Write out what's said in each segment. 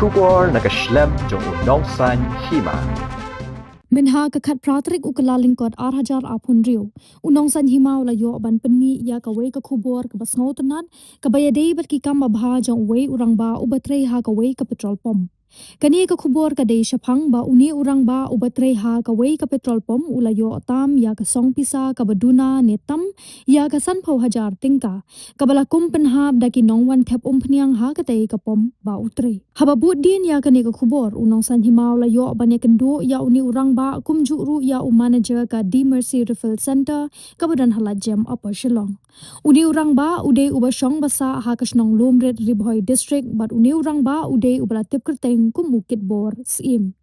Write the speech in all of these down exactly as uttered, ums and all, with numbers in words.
Khubor na ka shlem jong u Nongsaiñ Hima. Mynha ka khatphra tarik u Kyllalyngkot ar hajar arphew hynriew, u Nongsaiñ Hima u la ïoh ban pynmih ïa kawei ka khubor kaba sngewtynnat, kaba ïadei bad ki kam babha jong uwei u rangbah uba trei ha kawei ka petrol pump. Kane ka khubor ka dei shaphang ba une u rangbah uba trei ha kawei ka petrol pump u la ïoh tam ïa ka song pisa kaba duna ne tam ïa ka sanphew hajar tyngka, kaba la kum pynhap da ki nongwan thep umphniang ha katei ka pump ba u trei. Haba bud dien ïa kane ka khubor, u Nongsaiñ Hima u la ïoh ban ïakynduh ïa une u rangbah kumjuh ruh ïa u manager ka The Mercy Refill Centre kaba don ha Laitjem, Upper Shillong. Une u rangbah u dei uba shong ba sah ha ka shnong Lumrit, Ri Bhoi District, bad une u rangbah u dei uba la tip kyrteng kum u Kitbor Syiem.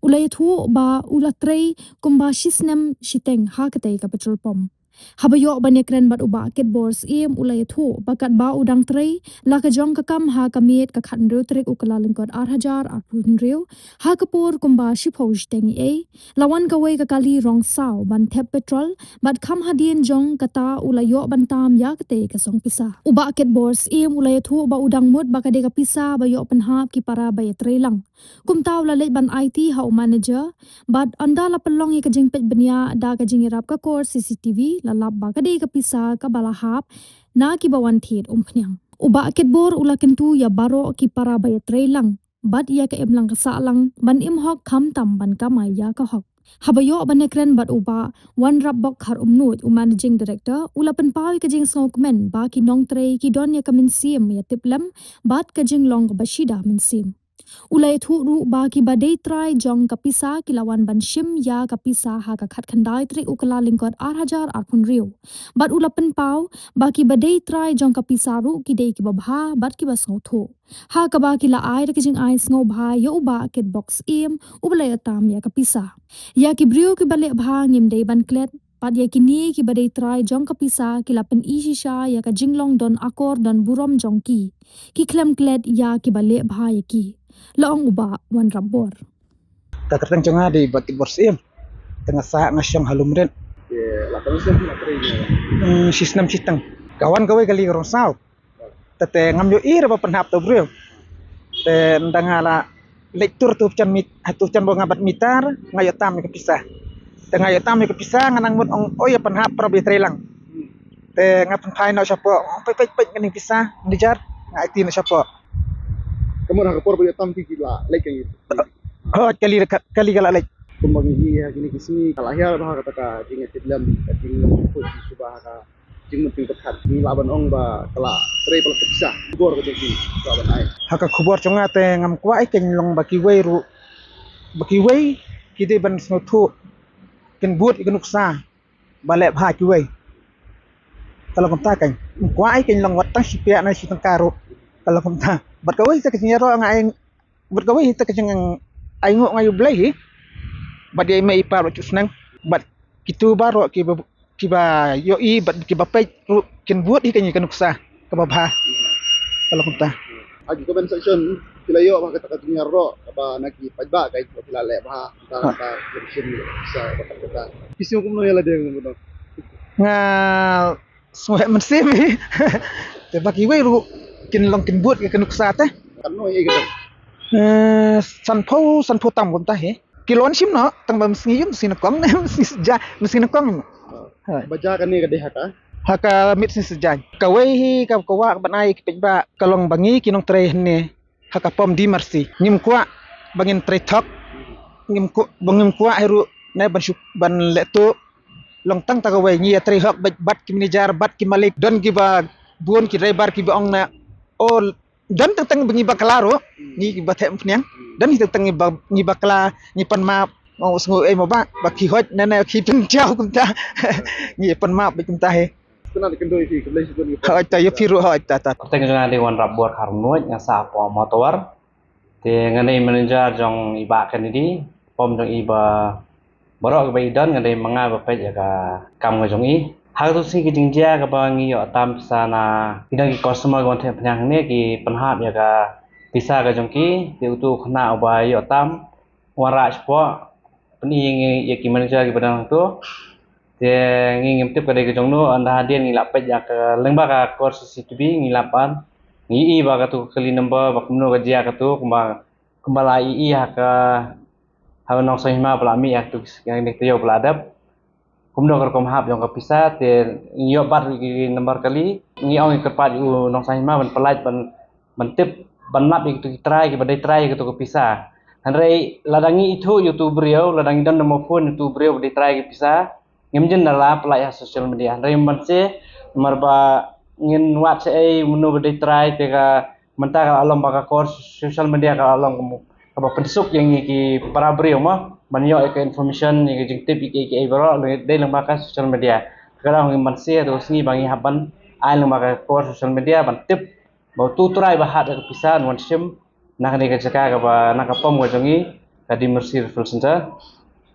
U la ïathuh ba u la trei kumba shisnem shiteng ha katei ka petrol pump. Haba ïoh ban ïakren bad u Bah Kitbor Syiem u la ïathuh ba katba u dang trei la ka jong ka kam ha ka miet ka khathynriew tarik u Kyllalyngkot ar hajar arphew hynriew, ha ka por kumba shiphew shiteng eiei, la wan kawei ka kali rong saw ban thep petrol, bad kham hadien jong kata u la ïoh ban tam ïa katei ka song pisa. U Bah Kitbor Syiem u la ïathuh ba u dang mut ba ka dei ka pisa ba ïoh pynhap ki para ba ïatrei lang. Kumta u la leit ban aiti ha u manager, bad ynda la pynlong ïa ka jingpeit bniah da ka jingïarap ka kor C C T V, la lap ba ka dei ka pisa kaba la hap na kiba wan thied umphniang. U Bah Kitbor u la kyntu ïa baroh ki para ba ïatrei lang bad ïa ka imlang ka sahlang ban im hok khamtam ban kamai ïa ka hok. Haba ïoh ban ïakren bad u Bah Wanrapbok Kharumnuid, u Managing Director, u la pynpaw ïa ka jingsngewkmen ba ki nongtrei ki don ïa ka mynsiem ïatiplem bad ka jinglong kaba shida mynsiem. U la ïathuh ruh ba kiba dei trai jong ka pisa ki la wan ban shim ïa ka pisa ha ka khatkhyndai tarik u Kyllalyngkot ar hajar arphew hynriew. Bad u la pynpaw ba kiba dei trai jong ka pisa ruh ki dei kiba bha bad kiba sngewthuh. Ha kaba ki la ai da ka jingai sngewbha ïa u Bah Kitbor Syiem uba la ïatam ïa ka pisa. Ïa ki briew kiba leh bha ngim dei ban klet, bad ïa kine kiba dei trai jong ka pisa ki la pyni shisha ïa ka jinglong don akor don burom jong ki. Ki khlem klet ïa kiba leh bha ïa ki, la ong u Bah Wanrapbor. Ka kyrteng jong nga dei Bah Kitbor Syiem. Te nga sah nga shong ha Lumrit. Te la tang shisnem la trei ne? Hmm, shisnem shiteng. Ka wan kawei kali ka rong saw. Te, te ngam ïohi re ba pynhap to briew. Te ynda nga la leit tur tu jan mit, ha tu jan bo nga bat mitar, nga ïoh tam ïa ka pisa. Te nga ïoh tam ïa ka pisa, nga nang mut ong oi ïa pynhap para ba ïatrei lang. Te nga pynphai noh shapoh, ong peit peit peit kane ka pisa, manager, nga aiti noh shapoh. Ka mut ha ka por ba ïoh tam ki la leit ka ngi. Hooid, kali ka, kali ka la leit. Kumba ngi ïohi ha kine ki sngi ka la hiar bha kata ka jingïatiplem, ka jinglong khuid shuwa ha ka jingmut jingpyrkhat. Ngi lah ban ong ba ka la trei palat ka pisa. Khubor ka jong ki ka la ban ai. Ha ka khubor jong nga te ngam kwah ei kein long ba kiwei ruh, ba kiwei ki dei ban sngewthuh, kin bud ïa ka nuksa ba leh bha kiwei. Ka long kumta kein. Ngam kwah ei kein long wat tang shi piah ne shi tyngka ruh. Ka long kumta. Bad kawei te ka jingïaroh nga ai, bad kawei hi te ka jingainguh nga ïa U Blei hi. Bad ïa i mei i pa ruh shuh shnong. Bad kito baroh kiba, kiba ïohi bad kiba peit ruh kin bud hi kane ka nuksa kaba bha. Ka long kumta. Ha ki comment section ki la ïoh bha kata ka jingïaroh kaba na ki paidbah ka ïoh ki la leh bha. Kata, kata ki la shim sa kata kata. Ki sngew kumno ïa lade kumno? Nga sngewheh mynsiem hi. Te ba kiwei ruh kin long kin bud ïa ka nuksa te. Katno ïa ka dang? Eh, sanphew, sanphew tam kumta hi. Ki la wan shim noh, tang ba mynsngi ïa mynsngi nyngkong ne mynsngi sejai, mynsngi nyngkong. Hooid. Ba jia kane ka dei ha ka? Ha ka miet sngi sejai. Kawei hi ka, ka kwah ban ai ki paidbah ka long ba ngi ki nongtrei hangne ha ka pom The Mercy. Ngim kwah ba ngin trei thok. Ngim kwah, ba ngim kwah hi ruh ne ban shu, ban leh tuh. Long tang ta kawei, ngi ïatrei hok bad, bad ki manager, bad ki malik, don kiba bun ki driver kiba ong na, oh, don teng teng ba ngi bakla ruh, ngi kiba thep umphniang. Don hi teng teng ngi ba, ngi bakla, ngi pan map, ong sngew ei mo ba, ba ki hooid ne ne ki pynjaw kumta. Ngi pan map bad kumta hi. Kena dei kynduh ïa phi, khublei shibun ïa phi. Hooid ta, ïa phi ruh hooid ta ta. Kyrteng jong nga dei Wanrapbor Kharumnuid, nga sah hapoh Mawtawar. Te nga dei manager jong i Bah Kennedy, pom jong i ba baroh kaba i don nga dei ma nga ba peit ïa ka kam ka jong i. Ha katu ka sngi ka jingjia kaba ngi ïoh tam pisa na ki dang ki customer ki wan thep umphniang hangne ki pynhap ïa ka pisa ka jong ki, te utu u khynnah uba ïoh tam u wanrah shapoh, pyni ïa ngi ïa ki manager kiba don hangtu. Te ngi ngim tip ka dei ka jong no, ynda hadien ngi la peit ïa ka lyngba ka kor C C T V ngi la pan. Ngi i ba katu ka kali number ba kumno ka jia katu, kumba kumba la i i ha ka ha ka Nongsaiñ Hima ba la mih ha katu ka sngewbha ba la dep. Kumno ka rukom hap jong ka pisa, te ngi ïoh bat ki number kali, ngi ong ïa ka kyrpad u Nongsaiñ Hima ban pyllait ban ban tip ban lap ïa katu ki trai kiba dei trai ïa katu ka pisa. Hynrei lada ngi ithuh ïa utu u briew, lada ngi don number phone ïa utu u briew ba dei trai ïa ka pisa, ngim jin da la pyllait ha social media. Hynrei mynta namar ba ngin wad shaei mano ba dei trai, te ka mynta ka la long ba ka kor social media ka la long kaba pynsuk ïa ngi ki para briew mo ban ïoh ïa ka information, ïa ka jingtip ïa ki, ïa ki baroh dei lang ba ka social media. Ka dang ngi mynta to sngi ba ngi hap ban ai lang ba ka kor social media ban tip ba utu u trai ba hat ïa ka pisa un wan shim na kane ka jaka kaba na ka pom ka jong ngi, ka Dei Mercy Referral Center.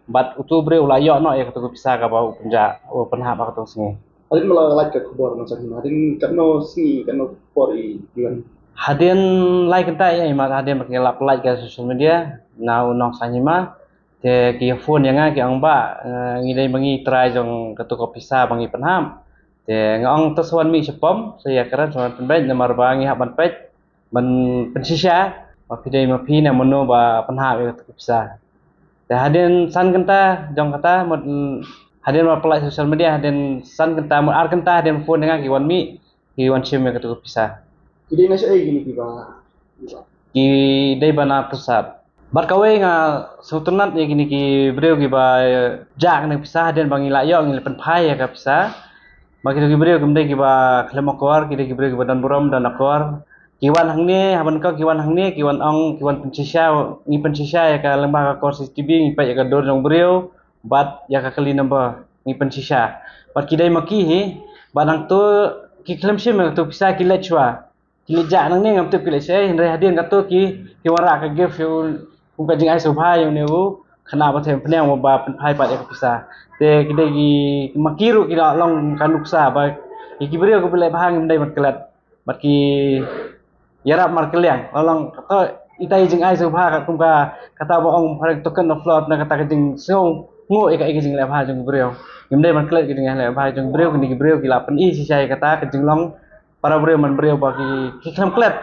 Bad utu u briew u la ïoh noh ïa katu ka pisa kaba u pynjah, u pynhap ha katu ka sngi. Hadien ba la lait ka khubor Nongsaiñ Hima, hadien katno sngi, katno por i wan? Hadien lai kynta ïa i, ma hadien ba ki la pyllait ka social media na u Nongsaiñ Hima, te ki phone ïa nga ki ong ba, eh, ngi dei ma ngi trai jong katu ka pisa ba ngi pynhap. Te nga ong to sa wan mih sha pom, sa ïakren, sa wan pynbeit, namar ba ngi hap ban peit ban pynshisha ba phi dei ma phi ne mano ba pynhap ïa katu ka pisa. Te hadien san kynta jong kata mut, mm, hadien ba pyllait social media, hadien san kynta mut ar kynta hadien phone ïa nga ki wan mih, ki wan shim ïa katu ka pisa. Ki dei na shaei kine kiba? Ki dei ba na Tyrsad. Bad kawei nga sngewtynnat ïa kine ki briew kiba, eh, jah kane ka pisa, hadien ba ngi la ïoh ngi la pynphai ïa ka pisa. Ba kito ki briew kim dei kiba khlem akor, ki dei ki briew kiba don burom don akor. Ki wan hangne, haba nyngkong ki wan hangne, ki wan ong, ki wan pynshisha, ngi pynshisha ïa ka lyngba ka kor C C T V, ngi peit ïa ka dur jong u briew bad ïa ka kali number, ngi pynshisha. Bad ki dei ma ki hi, bad hangto ki khlem shim ïa katu ka pisa, ki leit shuwa. Ki leit jah nangne, ngam tip ki leit shaei, hynrei hadien kato ki, ki wanrah ka gift ïa u, kum ka jingai sngewbha ïa une u khynnah ba them phniang ba pynphai pat ïa ka pisa. Te ki dei ki, ma ki ruh ki la long ka nuksa ba ïa ki briew kiba leh bha ngim dei ban klet. Bad ki ïarap markylliang, la long kato, ita i jingai sngewbha ka kum ka, kata ba ong phareng token of love, na kata ka jingsngewnguh ïa ka, ïa ka jingleh bha jong ki briew. Ngim dei ban klet ka jingleh bha jong ki briew, kine ki briew ki la pyni shisha ïa kata ka jinglong para briew man briew ba ki, ki khlem klet,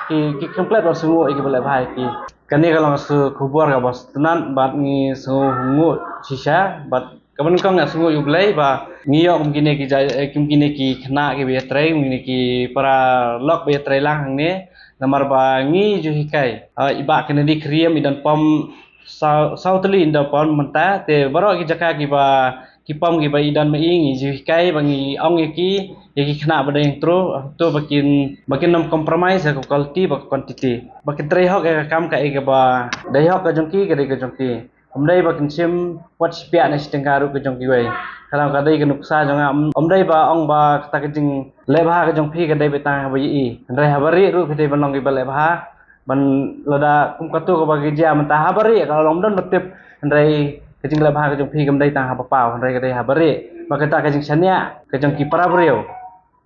ki, ki khlem klet ban sngewnguh ïa kiba leh bha ïa ki. Kane ka long ka khubor kaba sngewtynnat bad ngi sngewnguh shisha, bad kaba nyngkong nga sngewnguh ïa U Blei ba ngi ïoh kum kine ki jait, eh, kum kine ki khynnah kiba ïatrei, kum kine ki paralok ba ïatrei lang hangne, namar ba ngi ju hikai. Ah, i Bah Kennedy Kyriem i don pom saw, saw tylli i don pom mynta, te baroh ki jaka kiba ki pom kiba i don ma i ngi ju hikai ba ngi ong ïa ki, ïa ki khynnah ba dang ïeng through, to ba kin, ba kin ym compromise ïa ka quality bad ka quantity. Ba kin trei hok ïa ka kam kaei kaba dei hok ka jong ki, ka dei ka jong ki. Ym dei ba kin shim wat shi piah ne shi tyngka ruh ka jong kiwei. Ka long ka dei ka nuksa jong nga, ym, ym dei ba ong ba kata ka jingleh bha ka jong phi ka dei beit tang haba ïohi. Hynrei haba rieh ruh phi dei ban long kiba leh bha. Ban lada kum kato kaba ka jia mynta haba rieh ka long don ba tip. Hynrei ka jingleh bha ka jong phi kam dei tang haba paw, hynrei ka dei haba rieh. Ba kata ka jingshaniah ka jong ki para briew.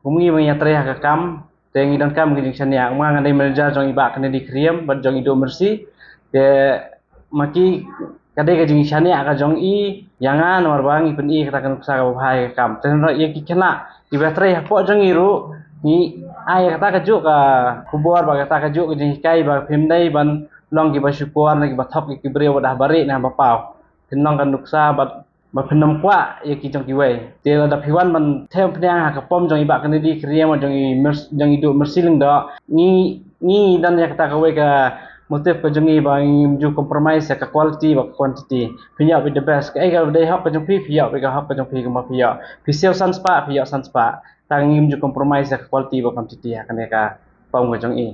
Kum ngi ba ngi ïatrei ha ka kam, te ngi donkam ka jingshaniah. Kum nga nga dei manager jong i Bah Kennedy Kyriem bad jong i Dei Mercy. Te ma ki, ka dei ka jingshaniah ka jong i ïa nga namar ba ngi pyni kata ka nuksa kaba bha ïa ka kam. Te hynrei ïa ki khynnah kiba trei hapoh jong ngi ruh ngi ai kata kajuh ka khubor bad kata kajuh ka jinghikai ba phim dei ban long kiba shukor ne kiba thok ïa ki briew bad haba rieh ne haba paw. Phin long ka nuksa bad ba phin ym kwah ïa ki jong kiwei. Te lada phi wan ban them phniang ha ka pom jong i Bah Kennedy Kyriem, jong i Mer-, jong i Dei Mercy Lyngdoh, ngi, ngi don ïa kata kawei ka motive ka jong ngi ba ngim ju compromise ïa ka quality bad ka quantity. Phin ïoh beit the best. Kaei kaba dei hok ka jong phi, phi ïoh beit ka hok ka jong phi kumba phi ïoh. Phi siew san spah, phi ïoh san spah. Tang ngim ju compromise ïa ka quality bad quantity ha kane ka pom ka jong i.